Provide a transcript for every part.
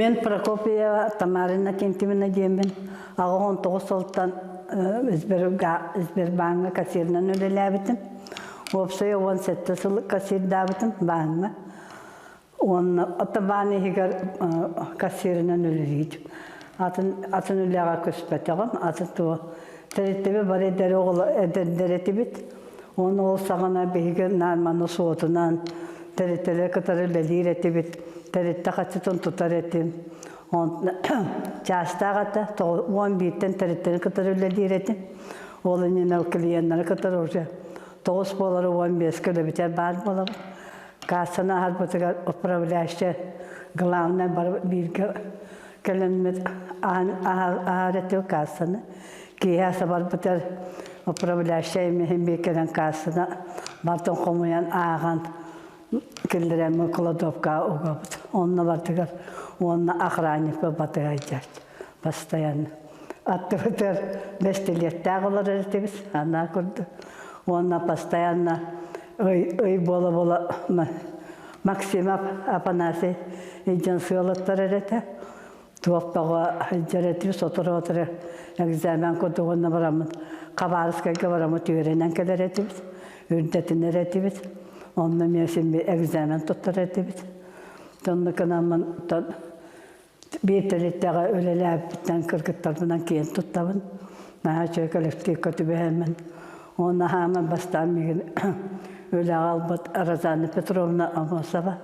Мен Прокопьева Тамара Иннокентьевна диэммин 89 сылтан Сбербааҥҥа кассирынан үлэлээбитим. Уопсайа 17 сыл кассирдаабытым бааҥҥа. Уонна баан иһигэр кассирынан үлэлиирим. Атын атын үлэҕэ көспөтөҕүм, атын туох тэрилтэбит бары эдэр оҕолор эдэрдэр этибит. Уонна ол саҕана биһиги наарманы суотунан тэрилтэлэри кытары үлэлиир этибит. Тэрилтэ хаччытын тутар этим. Чаастаах этэ, 11-тэн тэрилтэни кытары үлэлиир этим. Ол иннинэ клиеннары кытары уже 9 буолары 15-ке үлэбитэр баар буолабыт. Кассаны аһарбытыгар управляющая главное бары бииргэ кэлэммит аһар этим кассаны. Киэһэ сабарбытар управляющая имиһин биир кэлэн кассаны бартын хомуйан ааҕан киллэрэммин кладовкаҕа угабыт. Онно бардыгар уонна охранникпыт батыһайдьар постоянно. Аттыбытыгар бэстилиэттээх олорор этибит, анаа курдук. Уонна постоянно ый, ый буола-буола Максимов Афанасий илдьэн сыалаттарар этэ. Туох сылдьар этибит, сотору-сотору экзамен курдук уонна бараммыт Хабаровскайга бараммыт үөрэнэн кэлэр этибит, үрдэтинэр этибит. Онно эмиэ син биир экзамен туттар этибит. Онно гынаммын биир тэрилтэҕэ үлэлээбиттэн кыргыттарбынан киэн туттабын. Наһаа үчүгэй коллективка түбэһэммин. Уонна хааман бастаан миигин үлэҕэ албыт Розанна Петровна Амосова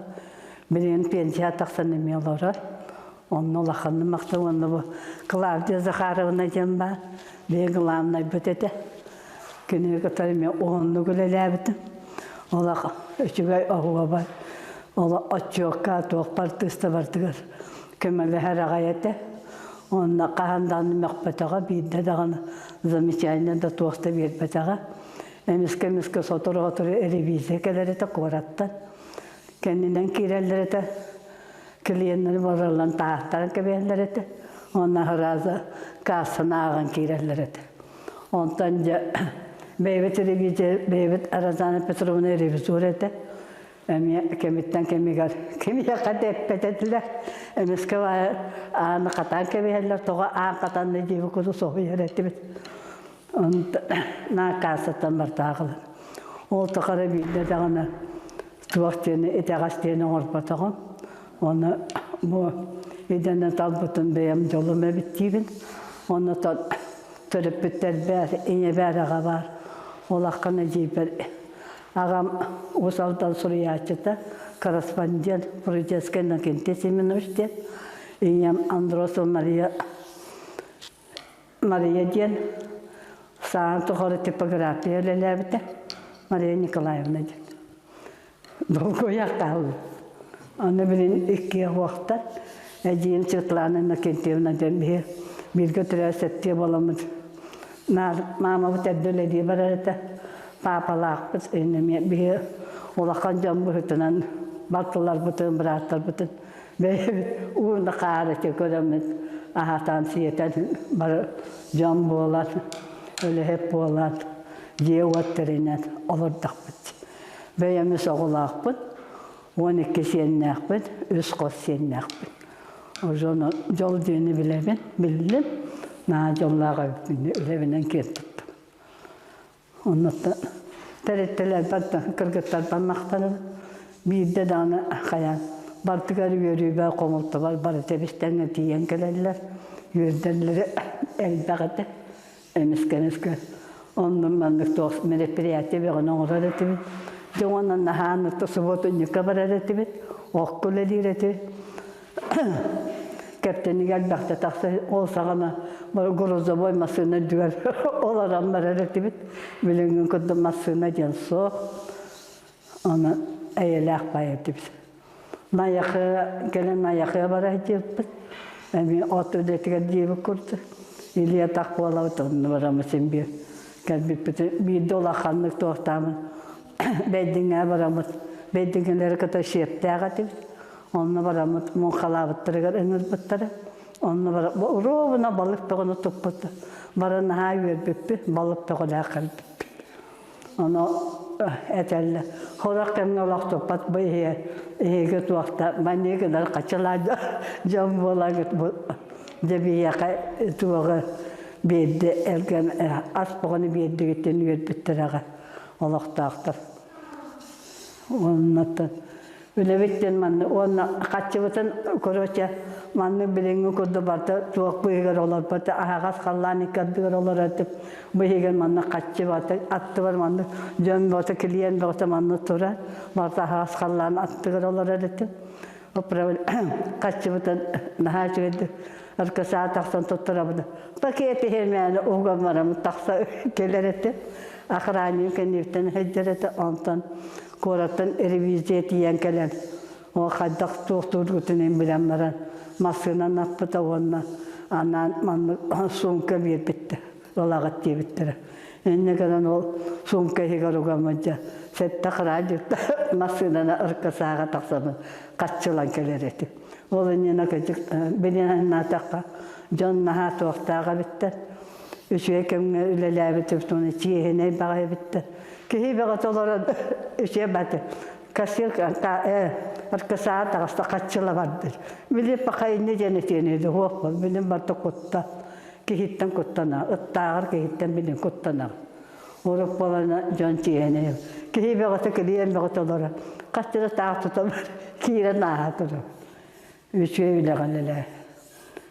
билигин пенсия тахсан эмиэ олорор. Онно улаханнык махтал уонна бу Клавдия Захаровна диэн баар. Биһиги главнайбыт этэ. Кинини кытары эмиэ уһуннук үлэлээбитим. Олох үчүгэй оһуобай. Ол отчуокка туохпар тыыстабартыгар көмөлөһөр аҕай этэ. Уонна хаһан даҕаны мөхпөтөҕө, биирдэ даҕаны замечание да туох да биэрбэтэҕэ. Эмискэ-эмискэ сотору-сотору ревизия кэлэр этэ куораттан. Кэннинэн киирэллэр этэ. Клиеннэри бараллан таһааттаран кэбиһэллэр этэ. Уонна сразу кассаны ааҕан киирэллэр этэ. Онтон дьэ бэйэбит ревизия, бэйэбит Розана Петровна ревизор этэ. Эмиэ кэмиттэн кэмигэр кимиэхэ да эппэт этилэр. Эмискэ ааны хатаан кэбиһэллэр, тоҕо аан хатанна диэби курдук соһуйар этибит. Онтон наа кассаттан бартааҕылар. Ол тухары биирдэ даҕаны туох диэни итэҕэс диэни оҥорботоҕум. Оны бу идэни талбытым бэйэм дьолум эбит диибин. Онно төрөппүттэрбэр, ийэбэр, аҕабар улахан эдьиийбэр аҕам Уус Алдан суруйааччыта, корреспондент Прудецкай Иннокентий Семенович диэн, ийэм Андросова Мария Мария диэн саҥа тухары типография үлэлээбитэ Мария Николаевна диэн. Долгуйа хааллым. Аны билин иккиэ уохтар эдьиийим Светлана Иннокентьевна диэн биһи бииргэ төрөөбүт сэттиэ буоламмыт наар маамабыт эрдэ үлэлии барар этэ. Паапалаахпыт эмиэ биһи улахан дьон быһыытынан балтыларбытын, бырааттарбытын бэйэбит ууну хаары көрөммүт аһатан сиэтэн бары дьон буолан, үлэһит буолан, дьиэ-уот тэринэн олордохпут. Бэйэм үс оҕолоохпут, 12 сиэннээхпит, үс хос сиэннээхпит. Уже дьол диэни билэбин, биллим. Наһаа дьоллоох эбиппин, үлэбинэн киэн туттум. Оннуттан тэрилтэлэрбэр кыргыттарбар махтанабын. Биирдэ даҕаны хайаан бартыгар үөрүүбэр, хомолтобор бары тэбис-тэҥҥэ тиийэн кэлэллэр. Үөрдэллэрэ элбэх этэ. Эмискэ-эмискэ оннун маннык туох мероприятие бөҕөнү оҥорор этибит. Дьэ уонна наһаа субуотунньукка барар этибит, окко үлэлиир этибит. Кэптэнигэ элбэхтэ тахса ол саҕана грузовой массыына үрдүгэр олорон барар этибит. Билиҥҥи курдук массыына диэн суох. Аны эйэлээх баай этибит. Найахы кэлин Найахыга бара сылдьыбыппыт. Эмиэ от үлэтигэр диэбит курдук. Илии-атах буолабыт онно бараммыт син биир кэлбиппит. Биирдэ улаханнык туохтаамын Бэйдиҥҥэ бараммыт. Бэйдиҥҥэлэри кытта сиэптээх этибит. Онно бараммыт муҥхалаабыттарыгар ыҥырбыттара. Онно бара ровно балык бөҕөнү туппут. Бары наһаа үөрбүппүт, балык бөҕөлөөх кэлбиппит. Ону этэллэр. Хорох кэмҥэ олохтуппат бу иһиэ иһиги туохта манныы гынар хачылаа дьон буолагыт бу дьэ биһиэхэ туоҕу биэрди эргэн ас боҕону биэрдигиттэн үөрбүттэр олохтоохтор. Оннуттан үлэбит диэн манна уонна хаччыбытын короче маннык билиҥҥи курдук барыта туох быыһыгар олорбот аһаҕас халлаан икки ардыгар олорор быыһыгар манна хаччы барыта аттыбар маннык дьон бөҕөтө клиент бөҕөтө манна турар барыта аһаҕас халлаан аттыгар олорор этим хаччыбытын наһаа үчүгэйдик аркасаа тахсан туттарабыт пакет иһимээни уган бараммыт тахса кэлэр этим охранник кэнниттэн сылдьар этэ онтон куораттан ревизия тиийэн кэлэн ол хайдах туохтуургутун билэн баран массыынан аппыта уонна анаан маннык сумка биэрбиттэр ылаҕыт диэбиттэрэ инньэ гынан ол сумка иһигэр угаммыт дьэ сэттэ кыраадьыкта массыынаны ыркасааҕа тахсабын хаччылан кэлэр этим ол иннинэ кырдьык билинэн дьон наһаа туохтаах эбиттэр үчүгэй кэмҥэ үлэлээбит уонна чиэһинэй баҕайы эбиттэр. Киһи бөҕөтө олорон үчүгэй баты. Кассир аркасаа таҕыста хаччыла бардыр. Били пока инне диэн этиэн суох бол. Билим барта кутта. Киһиттэн куттана. Ыттааҕар киһиттэн билин куттана. Урут буолана дьон чиэһинэй. Киһи бөҕөтө килиэн бөҕөтө олорор. Хаччыла таах тутан киирэн ааһа турар. Үчүгэй үлэҕэ үлэлээ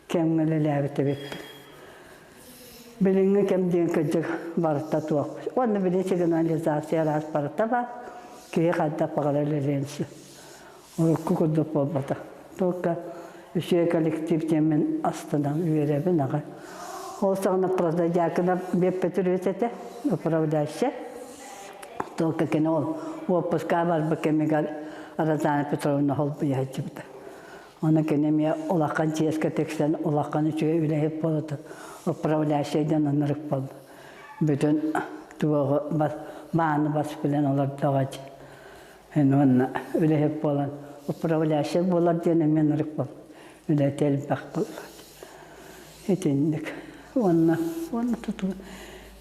кэмҥэ үлэлээбит эбиппин. Билиҥҥи кэм диэн кырдьык барыта туох. Уонна били сигнализация араас барыта баар. Киһи хайдах баҕарар үлэлиэн сөп. Урукку курдук буолбатах. Только үчүгэй коллектив диэммин астынан үөрэбин аҕай. Ол саҕана Протодьяконов Беп Петрович этэ, управляющий. Только кини ол уоппуска барбыт кэмигэр Розана Петровна холбуйа сылдьыбыта. Оны кини эмиэ улахан чиэскэ тиксэн улахан үчүгэй үлэһит буолута управляющий диэн ынырык буолла. Бүтүн туоҕу бас мааны бас билэн олордоҕо дии. Уонна үлэһит буолан управляющий буолар диэн эмиэ ынырык буолла. Үлэтэ элбэх буолла. Итинник. Уонна уонна тутуу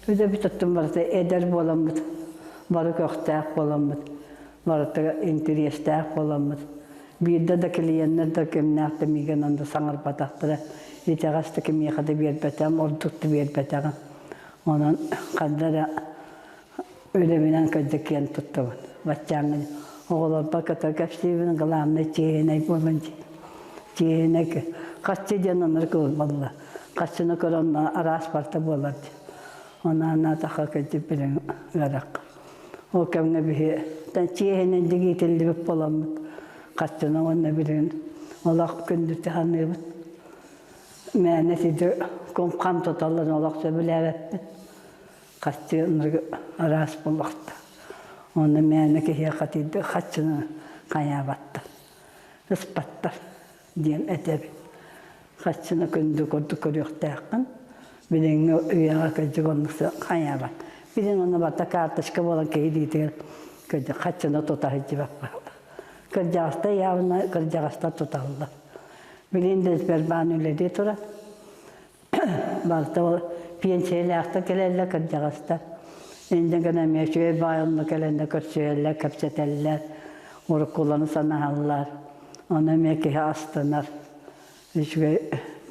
үлэбит оттон барыта эдэр буоламмыт, бары көхтөөх буоламмыт, барыта интэриэстээх буоламмыт. Биирдэ да клиеннэр да кимнээх да миигин онно саҥарбатахтара, итэҕэс да кимиэхэ да биэрбэтэҕим, ордук да биэрбэтэҕим. Онон ханна эрэ үлэбинэн кырдьык киэн туттабын. Баччааҥҥы оҕолорбор кытары кэпсиибин, главное чиэһинэй буолун чиэһинэй хаччы диэн оннук ылбалла. Хаччыны көрөн араас барта буолар дии. Онон таха кырдьык билин ыарах. Ол кэмҥэ биһи чиэһинэн дьигиитиллибит буоламмыт хаччыны уонна билигин олох күндүтэ саныыбыт. Мээнэ сиди кум-хам туталлан олох сөбүлээбэппин. Хаччы араас буолуохта. Уонна мээнэ киһиэхэ тиийдэ хаччыны хайаабаттар, ыспаттар диэн этэбин. Хаччыны күндү курдук көрүөхтээххин. Билиҥҥи үйэҕэ кырдьык оннук хайаабат. Билин онно барыта карточка буолан киһи илиитигэр кырдьык хаччыны тута сылдьыбат буолла. Кырдьаҕастар явно кырдьаҕастар туталлар. Билин да Сбербаан үлэлии турар. Барыта ол пенсиялаахтар кэлэллэр кырдьаҕастар. Инньэ гынан эмиэ үчүгэй баай онно кэлэннэр көрсүһэллэр, кэпсэтэллэр, уруккуларын санаһаллар. Ону эмиэ киһи астынар. Үчүгэй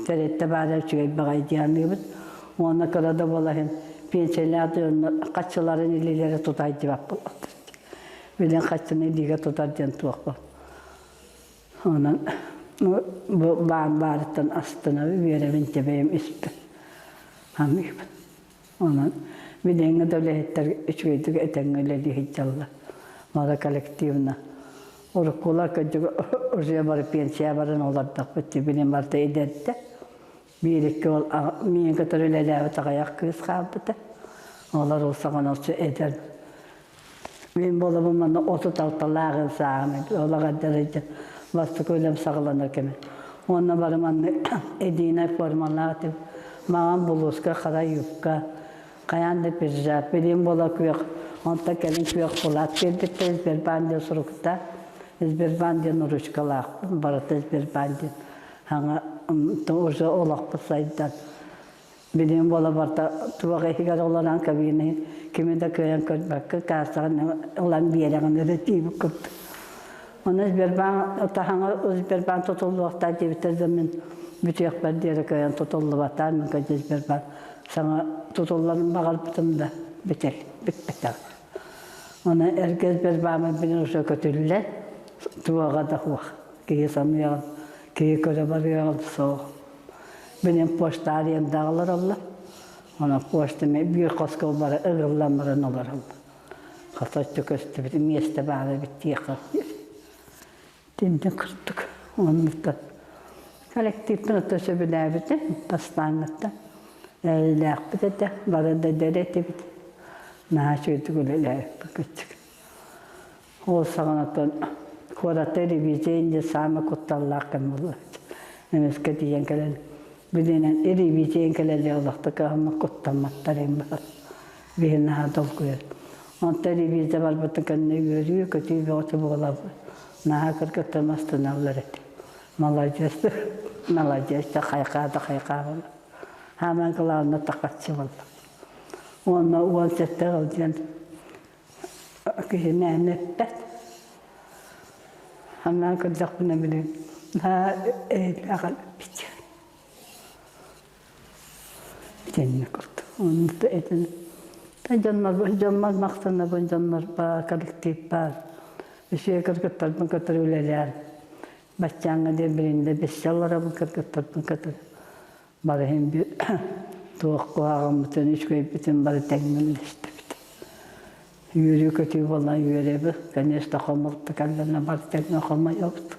тэрилтэ баара үчүгэй баҕайы дии саныыбыт. Уонна кыра да буола иһин пенсиялаах дьоннор хаччыларын илиилэрэ тута сылдьыбат буоллахтар. Билин хаччыны илиигэ тутар диэн туох буол. Онон бу баан баарыттан астына үөрэбин тэбэйим испин саныыбын. Онон билиҥҥи да үлэһиттэр үчүгэйдик этэҥҥэ үлэлии сылдьаллар. Мара коллективно. Уруккулар кырдьык уже бары пенсия баран олордохпут дии билин барыта эдэрдэ. Биир-икки ол миигин кытары үлэлээбит аҕыйах кыыс хаалбыта. Олор ол саҕана эдэр Мин буолабын манна 36-лааҕын сааһым олох эрдэ бастакы үлэм саҕаланар кэмэ. Уонна бары маннык единая формалаах этим. Маҥан булууска, хара юбка, хайаан да пиджак, билим буола күөх, онтон кэлин күөх кулаат биэрбиттэр Сбербанк диэн суруктаах, Сбербанк диэн ручкалаахпын, барыта Сбербанк диэн. Хаҥа уже олохпут сайдан. Билигин буола барта туох иһигэр олорон кабина кими да кыайан көрбөккө кассаҕын ылан биэрэҕин эрэ диэбит курдук. Онно Сбербанк таһаҥа Сбербанк тутуллуохтаах диэбиттэр да мин бүтүөхпэр диэри кыайан тутуллубатаан мин көдьө Сбербанк саҥа тутулларын баҕарбытым да бүтэр бүппэтэх. Оны эргэ Сбербааммын билин уже көтүллэ туоҕа да суох. Киһи саныаҕын, киһи көрө барыаҕын суох. Билин почта арендаҕа олороллор. Онон почта биир хоско бары ыгыллан баран олороллор. Хосоччу көстүбүт миэстэ баар эбит диэххэ Тинтин курдук оннуктан коллективпын ото сөбүлээбитим бастааҥҥыттан эйэлээхпит этэ бары да эдэр этибит наһаа үчүгэйдик үлэлээбиппит кыччык ол саҕанаттан куората ревизия инде саамай кутталлаах кэм буолла эмискэ тиийэн кэлэн билинэн ревизия кэлэллэр олохто кыһаммат куттамматтар эҥ баар биһи наһаа долгуйар онтон ревизия барбытын кэннэ үөрүү көтүү бөҕөтө буолабыт наһаа кыргыттар астыналлар этэ маладьыас маладьыас да хайҕаа да хайҕаабын хааман главное тахаччы буолла уонна 17 сылдьан киһи мээнэ эппэт Аннаан көрдөхпүнэ билин наһаа эйэлээх эбит итинник курдук оннук этин дьоннор дьоммор махтанабын дьоннор баар коллектив баар үчүгэй кыргыттарбын кытары үлэлээн баччааҥҥа диэн билиннэ бэссе олоробун кыргыттарбын кытары бары иһин туох куһаҕаммытын үчүгэйбитин бары тэҥҥэ үллэстэбит үөрүү-көтүү буолан үөрэбит конечно хомолто кэллэнэ бары тэҥҥэ хомойобут.